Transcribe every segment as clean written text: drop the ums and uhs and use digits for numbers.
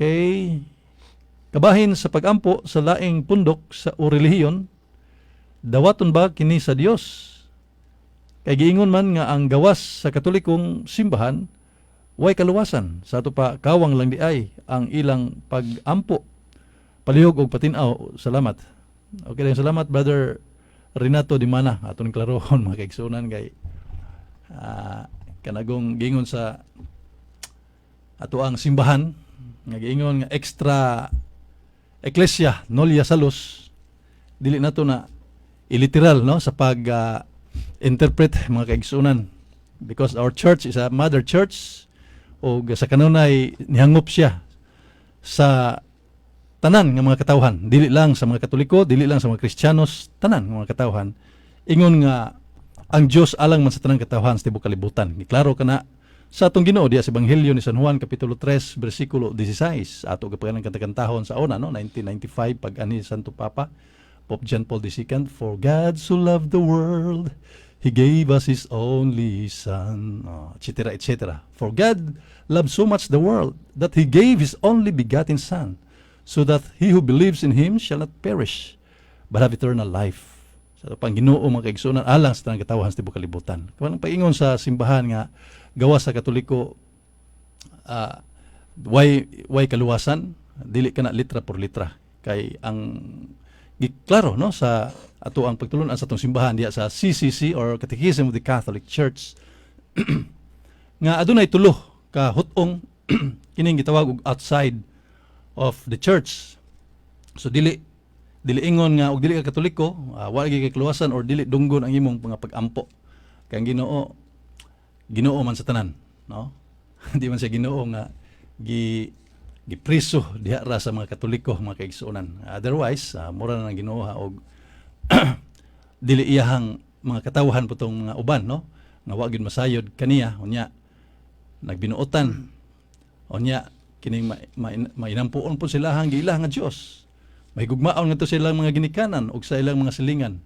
Okay. Kabahin sa pagampo sa laing pundok sa o relihiyon, dawaton ba kini sa Dios? Kay giingon man nga ang gawas sa Katolikong simbahan way kaluwasan. Sa ato pa kawang lang diay ang ilang pagampo. Palihog og patin-aw. Salamat. Okay lang, salamat, Brother Renato Di Mana. Aton klarohon, mga kaigsunan, kay kanagong gingon sa ato ang simbahan nga giingon nga extra ecclesia nulla salus, dili nato na iliteral, no, sa pag interpret, mga kaigsunan, because our church is a mother church o sa kanunay nihangop siya sa tanan nga mga katawhan, dili lang sa mga Katoliko, dili lang sa mga Kristiyanos, tanan nga mga katawhan. Ingon nga ang Dios alang man sa tanang katawhan sa tibuok kalibutan. Giklaro kana sa atong Ginoo diya sa Ebanghelyo ni San Juan kapitulo 3 bersikulo 16. Ato gapagan kanta-kantahon sa una, no, 1995, pag ani Santo Papa Pope John Paul II, "For God so loved the world, He gave us His only Son," oh, etc., etc. "For God loved so much the world that He gave His only begotten Son, so that he who believes in Him shall not perish, but have eternal life." Sa pang Ginoo, mga kaigsuonan, alang sa tanang katawhan sa tibuok kalibutan. Kung ang paingon sa simbahan nga gawas sa Katoliko way kaluwasan, dili kana litra por litra, kay ang giklaro, no, sa ato ang pagtulunan sa atong simbahan diya sa CCC or Catechism of the Catholic Church nga adunay tulo ka hut-ong kining gitawag og outside of the church. So dili ingon nga og dili ka Katoliko, wa gyud kay kaluwasan or dili dunggon ang imong mga pag-ampo. Kay ang Ginoo, Ginoo man sa tanan, no? Di man siya Ginoo nga gipriso diha ra sa mga Katoliko, mga kaigsuonan. Otherwise, mura na ng Ginoo ha og dili iyahang mga katawhan putong mga uban, no, nga wa gyud masayod kaniya, unya nagbinuotan, unya kining mainampuon po sila ang giila nga Dios, mahigugmaon ngadto sa ilang mga ginikanan ug sa ilang mga silingan.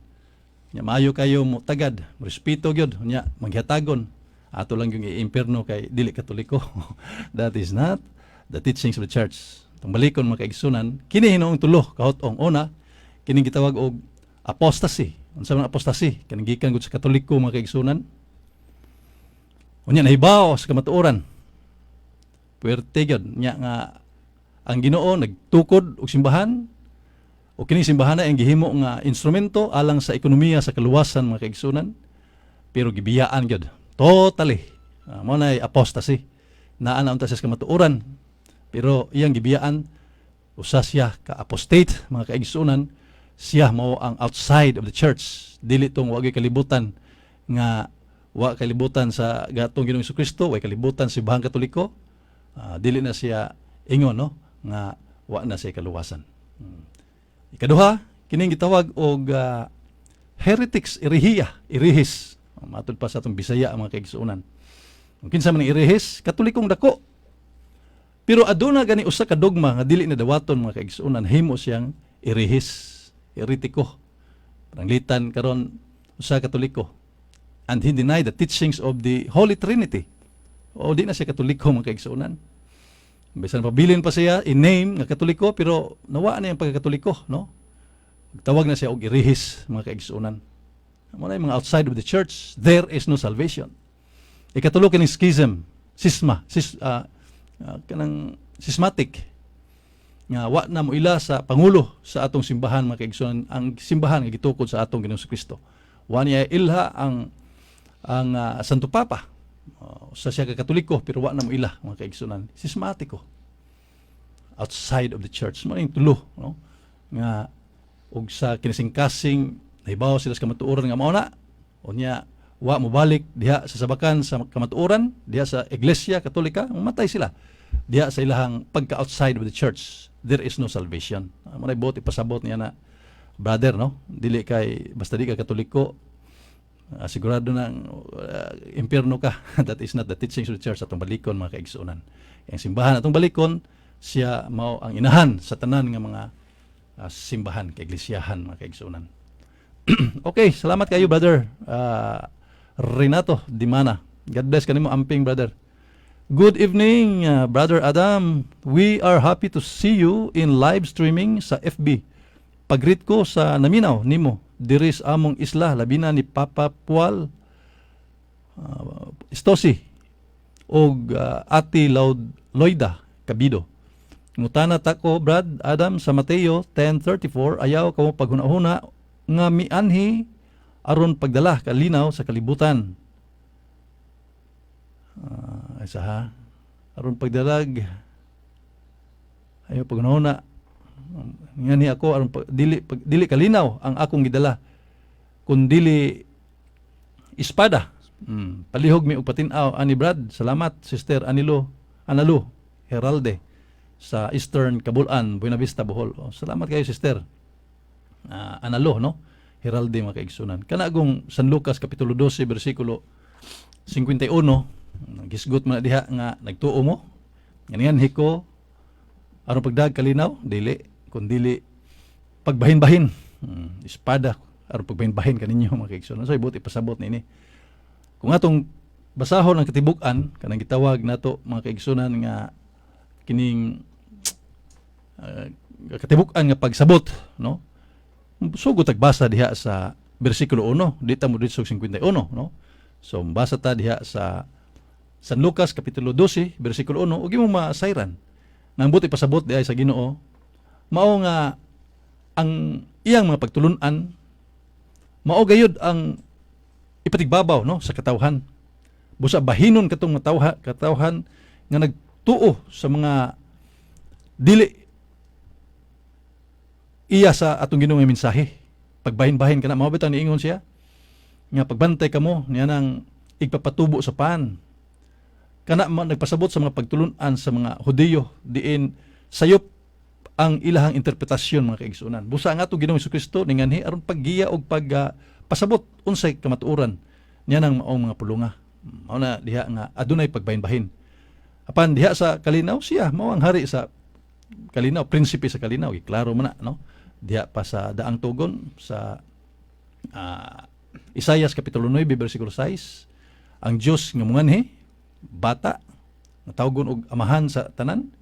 Nya maayo kayo mo tagad, respeto gyud, unya maghatagon, ato lang yung iimpierno kay dili Katoliko. That is not the teachings of the church. Tong balikon, mga kaigsunan, kini hinuong tulo kahut-ong. Una, kining gitawag og apostasy. Unsa man apostasy? Kining gikan gud sa Katoliko, mga kaigsunan. Unya nahibaw sa kamatuoran. Puwerte gyud nya nga ang Ginoo nagtukod og simbahan o kining simbahan ang gihimo nga instrumento alang sa ekonomiya sa kaluwasan, mga kaigsunan, pero gibiyaan gyud totally. Mao nay apostasy. Naa na unta siya sa kamatuoran pero iyang gibiyaan. Usa siya ka apostate, mga kaigsunan. Siya mao ang outside of the church. Dili tong wa gyud kalibutan, nga wa kalibutan sa gatong Ginoong Kristo, wa kalibutan sa simbahang Katoliko, dili na siya ingon, no, nga wa na siya kaluwasan. Ikaduha, kining gitawag og heretics, erehiya, erehis. Matud pa sa atong Bisaya, ang mga kaigsuonan. Kung kinsa man ang erehis, Katolikong dako. Pero aduna gani usa ka dogma nga dili na dawaton, mga kaigsuonan, himo siyang erehis, eretiko. Pananglitan karon usa Katoliko. And he denied the teachings of the Holy Trinity. O di na siya Katoliko, mga kaigsuonan. Bisan pabilin pa siya in name nga Katoliko, pero nawaan na yung pagkakatoliko, no? Tawag na siya og erehis, mga kaigsuonan. Mao na yung mga outside of the church, there is no salvation. Ikatulo, kining schism, sisma, kanang schismatic nga wa na mo ila sa pangulo sa atong simbahan, mga kaigsuonan, ang simbahan nga gitukod sa atong Ginoong Kristo. Wa niya ilha ang Santo Papa. Sa siya ka Katoliko pero wa na mo ila, mga kaigsuonan. Sismatiko. Outside of the church. Mao yung tulo, no? Nga og sa kinasingkasing nahibaw sila sa kamatuoran nga mao na, unya wa mo balik diha sa sabakan sa kamatuoran diha sa Iglesia Katolika, mamatay sila diha sa ilahang pagka outside of the church. There is no salvation. Mao nay buot ipasabot niya na, brother, no? Dili kay basta di ka Katoliko, sigurado nang impierno ka. That is not the teachings of the church. Atong balikon, mga kaigsuonan, ang simbahan atong balikon, siya mao ang inahan sa tanan nga mga simbahan, kaiglesiyahan, mga kaigsuonan. Okay, salamat kayo, Brother Renato Dimana. God bless kanimo, amping, brother. Good evening, Brother Adam. We are happy to see you in live streaming sa FB. Pag-greet ko sa naminaw nimo diri sa among isla, labina ni Papa Pual Estosi og Ate Laud Loida Cabido. Ngutana ta ko, Brad Adam, sa Mateo 10:34, ayaw kamo paghuna-huna nga mianhi aron pagdala kalinaw sa kalibutan. Isa ha. Aron pagdalag, ayaw paghuna-huna ngani ako aron pag, dili pag, dili kalinaw ang akong gidala kun dili espada. Palihog mi og patin-aw ani, Brad. Salamat, Sister Anilo Analu Heralde sa Eastern Cabulan, Buena Vista, Bohol. Oh, salamat kayo, Sister. Analo, no? Heralde, mga kaigsunan. Kana gong San Lucas kapitulo 12 bersikulo 51, gisgot man na diha nga nagtuo mo. Nganian hiko aron pagdag kalinaw, dili kun dili pagbahin-bahin. Espada aron pagbahin-bahin kaninyo, mga kaigsunan. So buot ipasabot niini. Kung atong basahon ang katibuk-an kanang gitawag nato, mga kaigsunan, nga kining katibuk-an nga pagsabot, no, sugod tagbasa diha sa bersikulo 1, di ta mo didto 51, no. So basa ta diha sa San Lucas kapitulo 12 bersikulo 1 ug imong masayran nang buot ipasabot diay sa Ginoo mao nga ang iyang mga pagtulun-an mao gayud ang ipatigbabaw, no, sa katawhan. Busa bahinon katong katawhan nga nagtuo sa mga dili iya sa atong Ginoo nga mensahe. Pagbahin-bahin kana, mao bitang niingon siya nga pagbantay kamo niya nang igpapatubo sa pan. Kana nagpasabot sa mga pagtulun-an sa mga Hudiyo diin sayop ang ilahang interpretasyon, mga kaigsunan. Busa ang atong Ginoong Kristo ninganhi aron paggiya og pag pasabot unsay kamatuoran niya nang maong mga pulunga. Mao na diha nga adunay pagbahin-bahin. Apan diha sa kalinaw, siya mao ang hari sa kalinaw, prinsipe sa kalinaw, klaro man na, no? Diha pa sa daang tugon sa Isayas kapitulo 9 bersikulo 6, ang Dios nga munganhi bata nga tawgon og amahan sa tanan,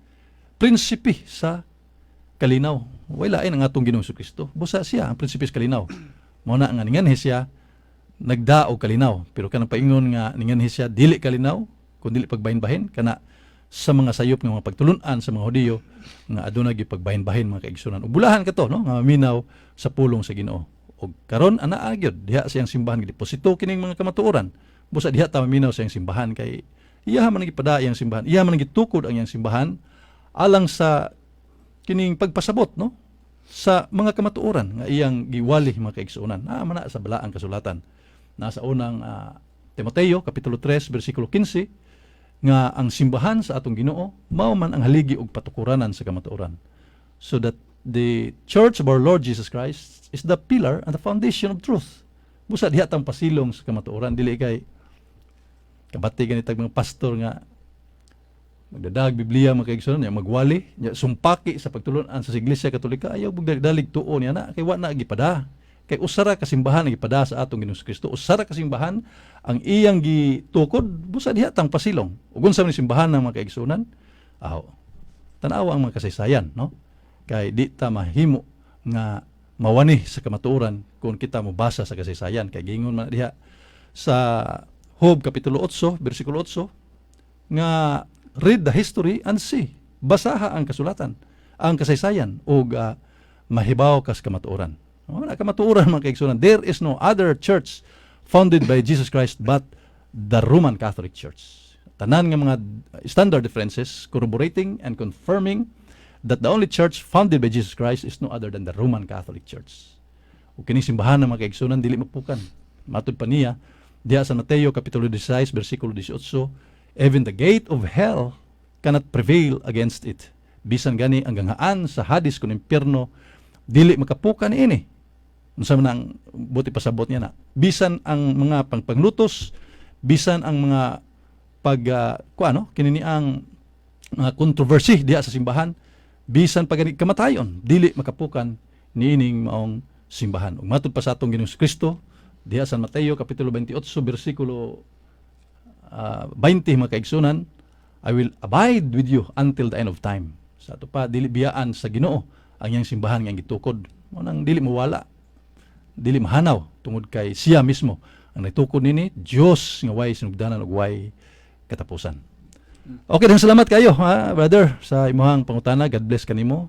prinsipe sa kalinaw. Way lain ang atong Ginoong Kristo. Busa siya ang prinsipe sa kalinaw. Mao na nga ninganhi siya, nagda og kalinaw. Pero kanang paingon nga ninganhi siya dili kalinaw, kun dili pagbahin-bahin, kana sa mga sayop nga mga pagtulun-an sa mga Hudiyo nga aduna gyud pagbahin-bahin, mga kaigsunan. Ug bulahan kato, no, nga maminaw sa pulong sa Ginoo. Ug karon anaa gyud diha sa iyang simbahan gideposito kining mga kamatuoran. Busa diha ta maminaw sa iyang simbahan kay iya man gipada iyang simbahan. Iya man gitukod ang iyang simbahan alang sa kining pagpasabot, no, sa mga kamatuoran nga iyang giwali, mga kaigsuonan. Naa man na sa balaang kasulatan. Nasa unang Timoteo kapitulo 3 bersikulo 15 nga ang simbahan sa atong Ginoo mao man ang haligi og patukuranan sa kamatuoran. So that the church of our Lord Jesus Christ is the pillar and the foundation of truth. Busa diha tang pasilong sa kamatuoran, dili kay kabati gani tag mga pastor nga magdadag Biblia, mga kaigsuonan, nya magwali, nya sumpaki sa pagtulun-an sa Iglesia Katolika. Ayaw dalig tuo niya na kay wa na gipada, kay usa ra ka simbahan ang gipada sa atong Ginoong Kristo, usa ra ka simbahan ang iyang gitukod. Busa diha tang pasilong. Ug unsa man simbahan ng mga kaigsuonan, aw tan-awa ang mga kasaysayan, no, kay di ta mahimo nga mawani sa kamatuoran kung kita mobasa sa kasaysayan, kay giingon man diha sa Job kapitulo 8 bersikulo 8 nga read the history and see, basaha ang kasulatan, ang kasaysayan, ug mahibaw kas kamatuoran. Wala kamatuoran, mga kaigsuonan. There is no other church founded by Jesus Christ but the Roman Catholic Church. Tanan nga mga standard differences corroborating and confirming that the only church founded by Jesus Christ is no other than the Roman Catholic Church. Ug kini simbahan ng mga kaigsuonan dili mapukan. Matud pa niya diha sa Mateo kapitulo 16 bersikulo 18, even the gate of hell cannot prevail against it. Bisan gani ang ganghaan sa Hades kun impyerno dili makapukan niini. Unsa man ang buot ipasabot niya na? Bisan ang mga pangpanglutos, bisan ang mga pag kuano kini ni ang mga controversy diha sa simbahan, bisan pa gani kamatayon dili makapukan niining maong simbahan. Ug matud pa sa atong Ginoong Kristo diha sa Mateo kapitulo 28 bersikulo 20, mga kaigsunan, "I will abide with you until the end of time." Sa ato pa, dili biyaan sa Ginoo ang iyang simbahan nga gitukod. Mao nang dili mawala, dili mahanaw tungod kay siya mismo ang nagtukod nini, Dios nga way sinugdanan ug way katapusan. Okay, daghang salamat kayo ha, brother, sa imuhang pangutana. God bless kanimo.